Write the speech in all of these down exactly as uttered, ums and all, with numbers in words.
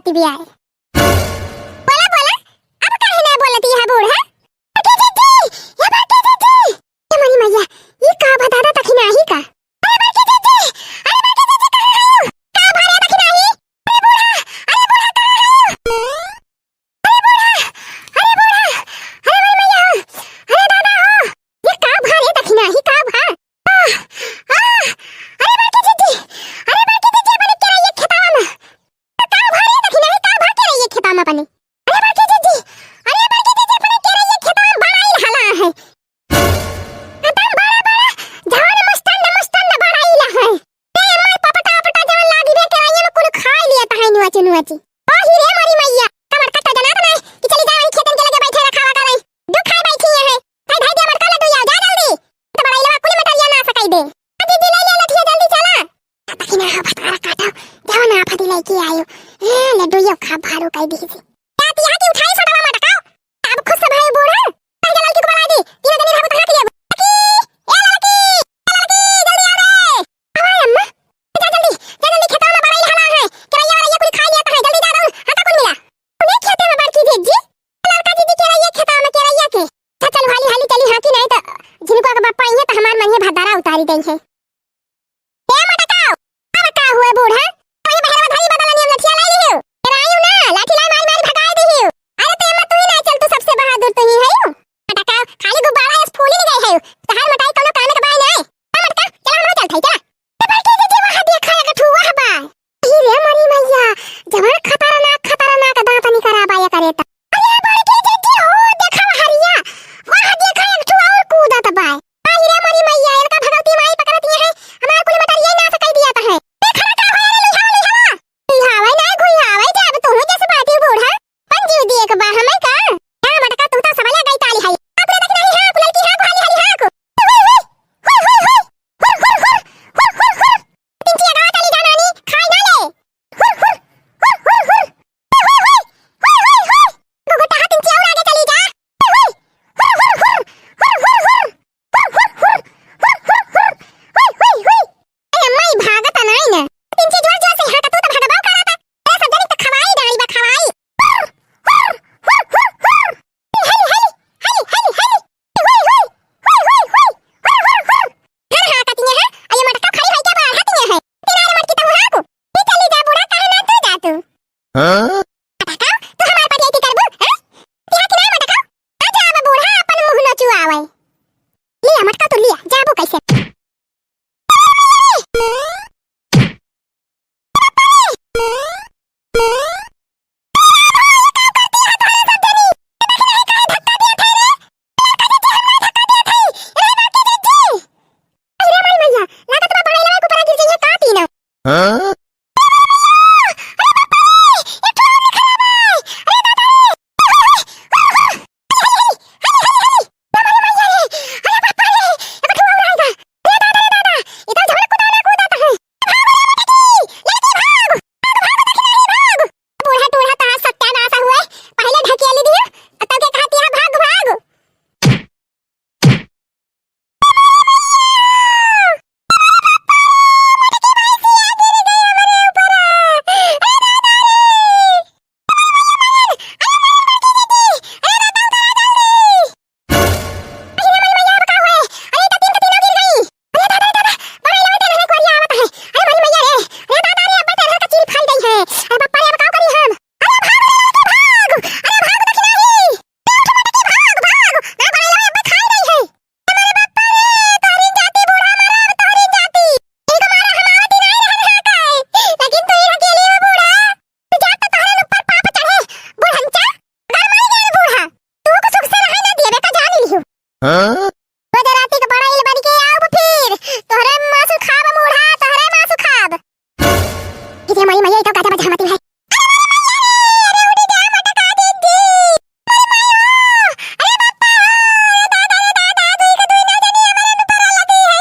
टीवी आए। बोला, बोला, अब काहे ना बोलती है बूढ़ा? बड़की दीदी, ये बड़की दीदी। ये मोरी मैया, ये का बा दादा दखिनाही का? अरे बड़की दीदी, अरे बड़की दीदी, कहाँ गई हो? का भा रे दखिनाही? अरे बूढ़ा, अरे बूढ़ा, कहाँ गई हो? अरे बूढ़ा, अरे बूढ़ा, अरे मोरी मैया, अरे दादा हो, ये का भा रे दखिनाही, का भा? आह, आह, अरे बड़की दीदी, अरे बड़की दीदी, अपने केरैया खेतवा में। का भा रे दखिनाही, का भा केरैया खेतवा में अपने? अरे बड़की दीदी, अरे बड़की दीदी, अपने केरैया खेतवा में बड़ा ही हला है। एकदम बड़ा बड़ा, जवान मुस्तंड मुस्तंड बड़ा ही ला है। ए माई पपटा पपटा जवन लागी बे केरैया में कुल खाई लिया तहाई नुआची नुआची। ओ ही रे मोरी मैया, कमर कट्टा जनात ना कि चली जाए वही खेतन के लगे बैठे रखावा करे। दुख खाए बैठी है। भाई भाई दे मटका लड्डू या, जा जल्दी। तो बड़ा इलवा कुल मटरिया ना सकाई दे। आ दीदी ले ले लठिया जल्दी चला। ताकि ना हो भतारा काटो, जवन आफती लेके आयो। ए लड्डू यो खा भारू कई दी सी। जाती है कि उठाई सटवा मटका। अब खुश से भाई बूढ़ा। चल जा लड़की को बुला दी। तीनों जने रहबो तो हाथ लेबो। लड़की, ए लड़की, ए लड़की, जल्दी आ रे। आवा अम्मा। जा जल्दी, जा जल्दी खेतवा में बड़ाई हला है। केरैया वेरैया कुल खा लिया तो है। जल्दी जा दौड़। हाथा कुल मिला। उन्हें खेते में बड़की दीदी। लड़का दीदी केरैया खेतवा में केरैया के। जा चल हाली हाली चली हाँ कि नहीं तो झिनको के बापा आई है तो हमार मन ये भदारा उतारी गई है। ए मटकाओ, अब का हुए बूढ़ा? वही बहरवा धरी बदला नियम लठिया लाई लिहियो। तेरा आयु ना, लाठी लाई मारी मारी भगाए दिहियो। अरे तो एमा तू ही ना चल, तू सबसे बहादुर तू ही है। मटकाओ, खाली गुब्बारा यस फूली नहीं गए है। तहार मटाई कोनो कामे के बाय नहीं। आ मटका, चला हमरा चल थाई, चला। ए बड़की दीदी, वहाँ देखा एक ठो वहाँ बा। ई रे मरी मैया, जवन खतरनाक, खतरनाक दांत निकरा बा ये करे त। अरे बड़की दीदी हो, देखा हरिया, वहाँ देखा एक ठो और कूदत बा। आई रे मरी मैया, इनका भगवती माई पकड़ती है, हमार कुल मटरिया नाश कर दिया त है। देखा का होया रे, लिहावा, लिहावा। लिहावा नहीं, घुइहावा, जब तू जैसे बाटी बूढ़ा। पंजी दिए के बा हमें का? हाँ, मटका तू तो सबले गई ताली है। आप रे देखी नहीं, हाँ, कुलल की हाँ, हाली, हाली, हाँ, को। हुई, हुई, हुई, हुई, हुई, हुई, हुई, हुई, हुई, हुई। तिनचिया गावा चली जा नानी, खाई ना ले। हुई, हुई, हुई, हुई, हुई। हुई, हुई, हुई, हुई, हुई, हुई। गुगुटा हा तिनचिया और आगे चली जा। हुई, हुई, हुई, हुई, हुई, हुई, हुई, हुई। हुर, हुर, हुर, हुर, हुर, हुर। हुई, हुई, हुई। ए, अम्मा, ई भागत नाई न। तिनची जोर, जोर से हाँका, तू त भगबो करत। ए, सब जनी त खवाई डाली बा, खवाई। हुर, हुर, हुर, हुर, हुर। हली, हली, हली, हली, हली। हुई, हुई, हुई, हुई, हुई। हुर, हुर, हुर। हर हाँकत ये है, आ ये मटका खड़ी होई के बाहर हाथ ये है। तेरा रे मटकी तू हाँकू। ई चली जा बूढ़ा, काहे ना तू जा तू? हाँ? मटका, तू हमार पटिया की करबू, हैं? तिहा कि नहीं मटका? आ जा अब बूढ़ा अपन मुँह नचुआवे। लिया मटका तू लिया, जाबू कैसे? अरे माई मैया, लागत बा बड़ैलवा के ऊपर गिर जइहे का तीनों। हाँ? अरे बाप रे, एक ठो और निकला बा। अरे दादा रे। अरे माई मैया रे, अरे बाप रे, एक ठो और आएगा। अरे दादा रे दादा, इधर झगड़ा कूदा ना कूदा तो है। भाग रे बेटी, लड़की भाग, भाग, भाग, देखी नहीं, भाग। बूढ़ा टूढ़ा तहार सत्यानाश हुए, पहले ढकेली दियो, तब के कहती है भाग, भाग। अरे भाग रे लड़की, भाग! अरे भाग, देखी नाही। ए, उठ मटकी, भाग, भाग! ना बड़े लोग अब्बे खाई नहीं है। अरे बाप रे, तोहरी जाति बूढ़ा मारा, अब तोहरी जाति। इनको मारा हम आवती नहीं रहन हाँ का है। लेकिन तू ही अकेली हो बूढ़ा। तू जा तो तोहरे ऊपर पाप चढ़े, बूढ़ंचा। घर मर गए बूढ़ा। तू को सुख से रहे ना दिए, बेटा जान लियो। हाँ? गुजराती के बड़ा इल बन के आउब फिर। तोहरे मासु खाब बूढ़ा, तोहरे मासु खाब। इधर हमारी मैया इधर गाजा बजा मती है। अरे मोरी मैया रे, अरे उठी जा मटका दीदी। अरे मैया, अरे बापा, अरे दादा रे दादा, दुई के दुई ना जानी हमारे ऊपर लगी है।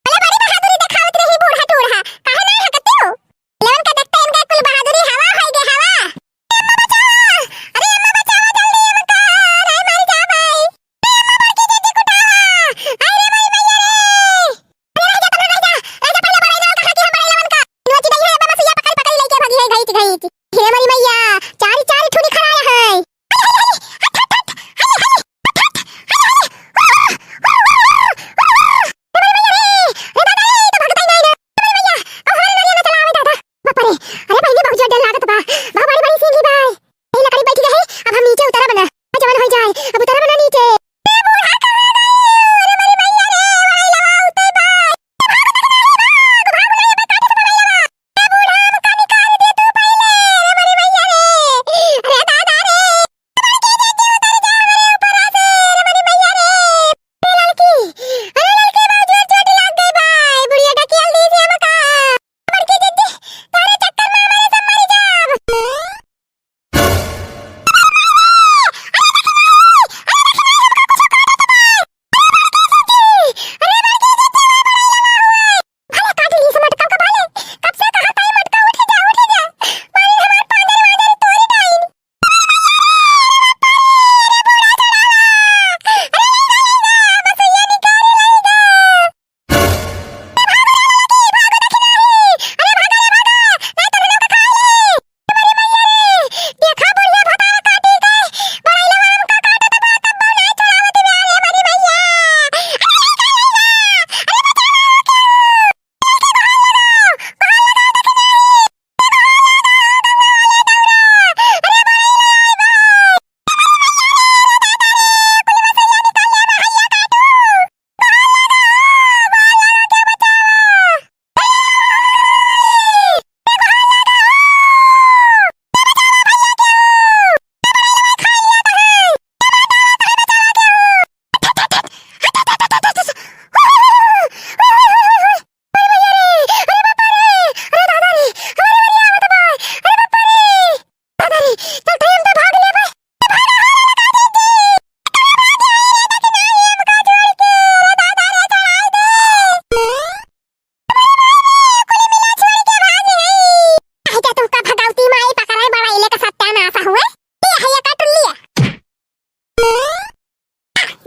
अरे बड़ी बहादुरी दिखावत रही बूढ़ा टूढ़ा, काहे ना हकते हो? लेवन का देखते इनका कुल बहादुरी हवा होई गे हवा। अरे अम्मा बचाओ, अरे अम्मा बचाओ जल्दी हमका, नहीं मर जा भाई। अरे अम्मा बड़की दीदी कुटावा, अरे मोरी मैया रे। अरे रह जा, तुम रह जा, रह जा, पहले बड़े लोग कहा कि हम बड़े लोगन का। नोची गई है, बाबा सुइया पकड़ पकड़ लेके भागी है, घईच घईच। हे मोरी मैया, चारी चारी ठुनी खराया है। बाप रे, अरे बहिनी, बहुत जोर डर लागत बा। बहुत बड़ी बड़ी सींगी बा। यही लकड़ी बैठ गए, अब हम नीचे उतरब ना। जवन हो जाए, अब उतरब ना नीचे। ए बूढ़ा, कहाँ गई? अरे मोरी मैया रे, भाई लवा उते बा।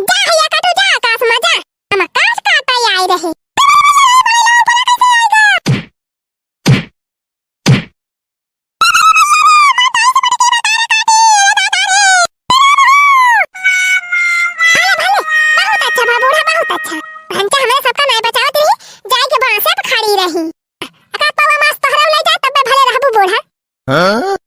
जा हैया काटू जा, आकाश में जा। हम आकाश काटा आए रहे। भले, भले, बहुत अच्छा बा बूढ़ा, बहुत अच्छा। हमके हमरे सबका नाई बचावत रही, जाए के बांसे पे खड़ी रही। अगर पौवा मांस तोहरा ले जाए, तब भले रहबू बूढ़ा। हाँ?